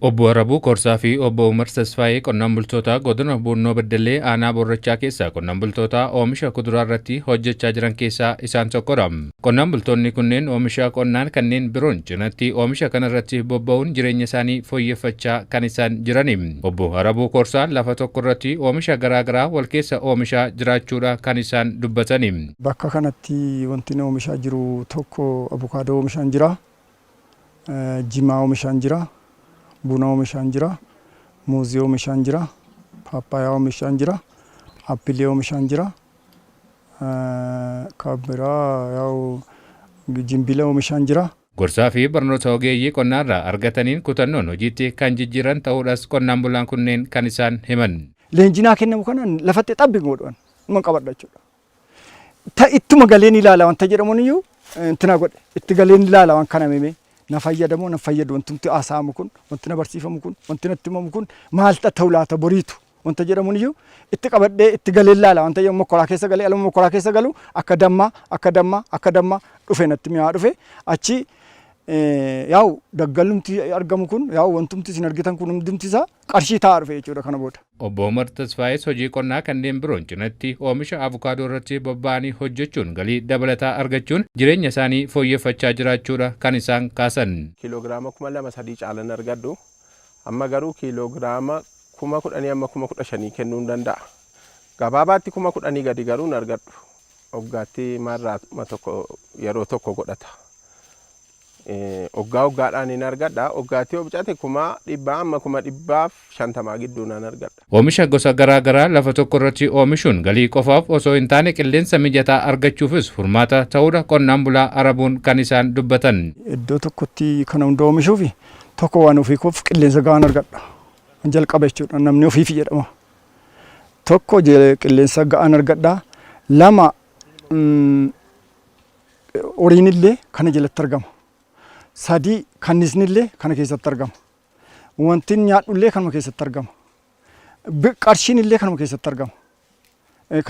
Obbo Arabuu Korsaa fi Obbo Umar Tasfaayee qonnaan bultoota godina Bunnoo Beddellee aanaa Boorrachaa keessaa qonnaan bultoota oomisha kuduraa irratti hojjechaa jiran keessaa isaan tokkodha. Qonnaan bultoonni kunneen oomisha qonnaan kanneen biroon cinatti oomisha kana irratti bobba'uun jireenya isaanii fooyyeffachaa kan isaan jirani. Obbo Arabuu Korsaa lafa tokko irratti oomisha garaagaraa wal keessa oomishaa jiraachuudha kan isaan dubbatani. Bakka kanatti wanti oomishaa jiru tokko abukaadoo oomishaan jira. Jimaa oomishaan jira. Buna oomishaan jira. Muuzii oomishaan jira. Paappaayyaa oomishaan jira. Appilii oomishaan jira. Kan biraa yaa'u jimbila oomishaan jira. Gorsaa fi barnoota ogeeyyii qonnaarraa argataniin kutannoon hojiitti kan jijjiiran ta'uudhas qonnaan bulaan kunneen kan isaan himan. Leenjinaa kennamu kanaan lafatti xabbi godhan numa qabadha jechuudha. Ta ittuma galeen ilaala wanta jedhamuun iyyuu intina godhe itti galeen ilaala waan kana mimee na fayyadamoo na fayyadu, wanti haasa'amu kun, wanti na barsiifamu kun, wanti natti himamu kun maal ta'u laata boriitu wanta jedhamuun iyyuu itti qabadhee itti galeen ilaala wanta jedhamu. Mokkoraa keessa galee, aluma mokkoraa keessa galu akka dammaa, akka dammaa, akka dammaa dhufe, natti mi'aa dhufe. Achi yaa'u daggalumti argamu kun, yaa'u wantumti isin argitan kun hundumti isaa qarshii ta'aa dhufe jechuudha kana booda. Obbo Umar Tasfaayes hojii qonnaa kanneen biroon cinatti oomisha avukaadoo irratti bobba'anii hojjechuun galii dabalataa argachuun jireenya isaanii fooyyeffachaa jiraachuudha kan isaan kaasan. Kiiloogiraama 2000-3 caalan argadhu. Amma garuu kiiloogiraama 10,000 amma 15,000 kennuu hin danda'a. Gabaabaatti 10,000 gadi garuu hin argadhu. Waggaatti marraatuma tokko yeroo tokko godhata. Waggaa waggaadhaan hin argadha. Waggaatti yoo bicate 100,000 amma 150,000 gidduu nan argadha. Oomisha gosa garaa garaa lafa tokko irratti oomishuun galii qofaaf osoo hin taane qilleensa mijataa argachuufis furmaata ta'uudha qonnaan bulaa Arabuun kan isaan dubbatan. Iddoo tokkotti kana hunda oomishuuf tokko waan ofii koof qilleensa gahaan argadha. Jalqaba jechuudha, namni ofiif jedhama. Tokko qilleensa gahaan argadha. Lama, horiin illee kana jalatti argama. Sadii, kannisni illee kana keessatti argama. Wanti nyaadhu illee kanuma keessatti argama. Qarshiin illee kanuma keessatti argama.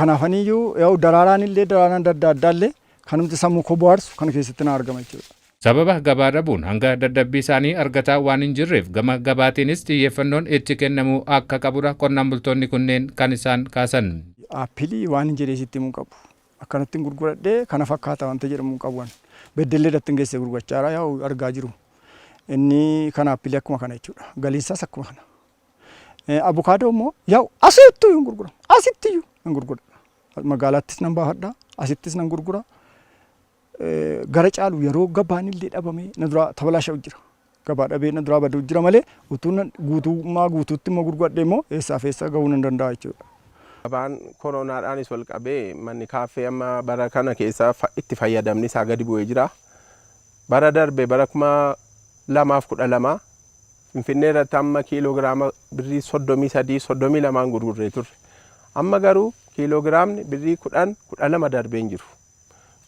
Kanaafaniyyuu yaa'u daraaraan illee, daraaraan adda addaa illee kanumti sammuu koo bohaarsu kana keessatti na argama jechuudha. Sababa gabaa dhabuun hanga dadhabbii isaanii argataa waan hin jirreef gama gabaatiinis xiyyeeffannoon itti kennamuu akka qabudha qonnaan bultoonni kunneen kan isaan kaasan. Aappilii waan hin jedhee sitti himuu qabu. Akkanatti hin gurguradhee kana fakkaata wanta jedhamu hin qabu. Beddellee irratti hin geesse gurgurachaa jira, yaa'u argaa jiru. Inni kan aappilii akkuma kana jechuudha. Galiinsaas akkuma kana. Abukaadoo immoo yaa'u asittuu hin gurguramu. Asittiyyuu hin gurguradha. Magaalaattis nan baafadha. Asittis nan gurgura. Gara caalu yeroo gabaan illee dhabamee na duraa tabalaasha'u jira. Gabaa dhabee na duraa baduu jira malee utuu guutummaa guutuutti immoo gurguradhee immoo eessaaf eessa gahuu nan danda'a jechuudha. Gabaan koronaadhaanis wal qabee manni kaaffee amma bara kana keessa itti fayyadamni isaa gadi bu'ee jira. Bara darbe, bara 2012, Finfinnee irratti amma kiiloogiraama birrii 33, 32n gurgurree turre. Amma garuu kiiloogiraamni birrii 10, 12 darbee hin jiru.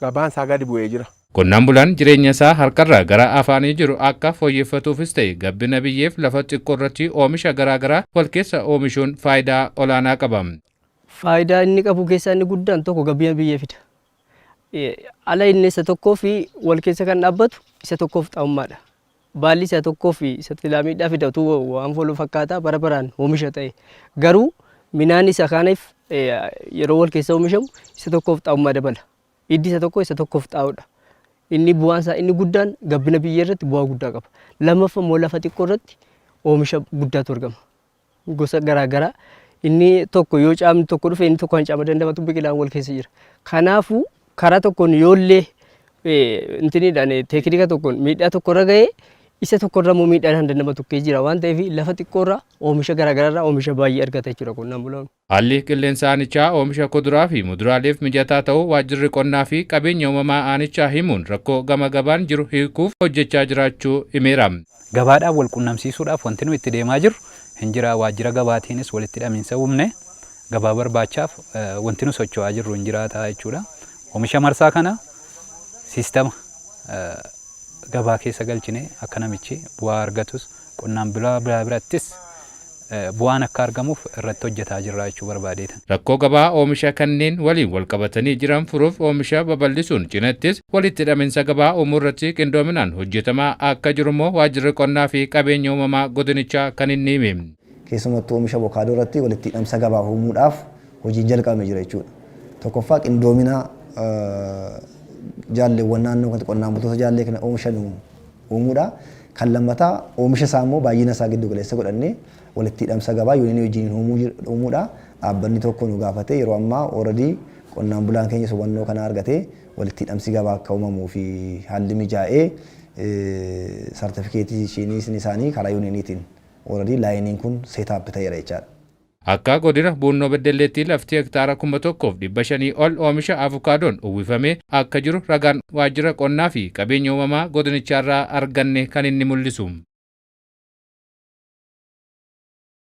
Gabaan isaa gadi bu'ee jira. Qonnaan bulaan jireenya isaa harkarraa gara afaanii jiru akka fooyyeffatuufis ta'e gabbina biyyeef lafa xiqqoo irratti oomisha garaa garaa wal keessa oomishuun faayidaa olaanaa qaba. Faayidaa inni qabu keessaa inni guddaan tokko gabbina biyyee fida. Ala inni isa tokkoo fi wal keessa kan dhaabbatu isa tokkoof xaa'ummaadha. Baalli isa tokkoo fi isa silaa miidhaa fida utuu waan fooluu fakkaataa bara baraan oomisha ta'e. Garuu midhaan isa kaaniif yeroo wal keessa oomishamu isa tokkoof xaa'ummaa dabala. Hiddi isa tokko isa tokkoof xaa'uudha. Inni bu'aan isaa inni guddaan gabbina biyyee irratti bu'aa guddaa qaba. Lammaffaa immoo lafa xiqqoo irratti oomisha guddaatu argama. Gosa garaa garaa inni tokko yoo caamni tokko dhufe inni tokko kan caama dandamatu biqilaan wal keessa jira. Kanaafuu karaa tokkoon yoollee intiniidhaan teeknika tokkoon miidhaa tokko irra ga'ee isa tokko irra immoo miidhaan kan dandamatu kee jira waan ta'eef lafa xiqqoo irraa oomisha garaa garaa irraa oomisha baay'ee argata jechuudha qonnaan bulaan. Haalli qilleensa aanichaa oomisha kuduraa fi muduraaleef mijataa ta'uu waajjirri qonnaa fi qabeenya uumamaa aanichaa himuun rakkoo gama gabaan jiru hiikuuf hojjechaa jiraachuu himeera. Gabaadhaan wal qunnamsiisuudhaaf wanti nuyi itti deemaa jirru hin jira. Waajjira gabaatiinis walitti hidhamiinsa uumne gabaa barbaachaaf wanti nu socho'aa jirru hin jiraata jechuudha. Oomisha marsaa kana siistama gabaa keessa galchine akka namichi bu'aa argatus qonnaan bulaa biraa birattis bu'aan akka argamuuf irratti hojjetaa jirra jechuu barbaadeetan. Rakkoo gabaa oomisha kanneen waliin wal qabatanii jiran furuuf oomisha babal'isuun cinattis walitti hidhaminsa gabaa uumuu irratti qindoominaan hojjetamaa akka jiru immoo waajjirri qonnaa fi qabeenya uumamaa godinichaa kan inni hime. Keessumattuu oomisha avokaadoo irratti walitti hidhamsa gabaa uumuudhaaf hojiin jalqabame jira jechuudha. Tokkoffaa, qindoomina jaalleewwan naannoo kanatti qonnaan bultoota jaallee kana oomishan uumuudha. Kan lammataa, oomisha isaa immoo baay'ina isaa giddu galeessa godhannee walitti hidhamsa gabaa yuunii wajjin uumuudha. Dhaabbanni tokko nu gaafate. Yeroo ammaa already qonnaan bulaan keenya hubannoo kana argatee walitti hidhamsi gabaa akka uumamuu fi haalli mijaa'ee sartifikeetii isaanii karaa yuuniiniitiin already lineiin kun set up ta'eera jechaadha. Akka godina Buunnoo Beddelleetti lafti hektaara 1500 ol oomisha avukaadoon uwwifamee akka jiru ragaan waajjira qonnaa fi qabeenya uumamaa godinichaarraa arganne kan inni mul'isu.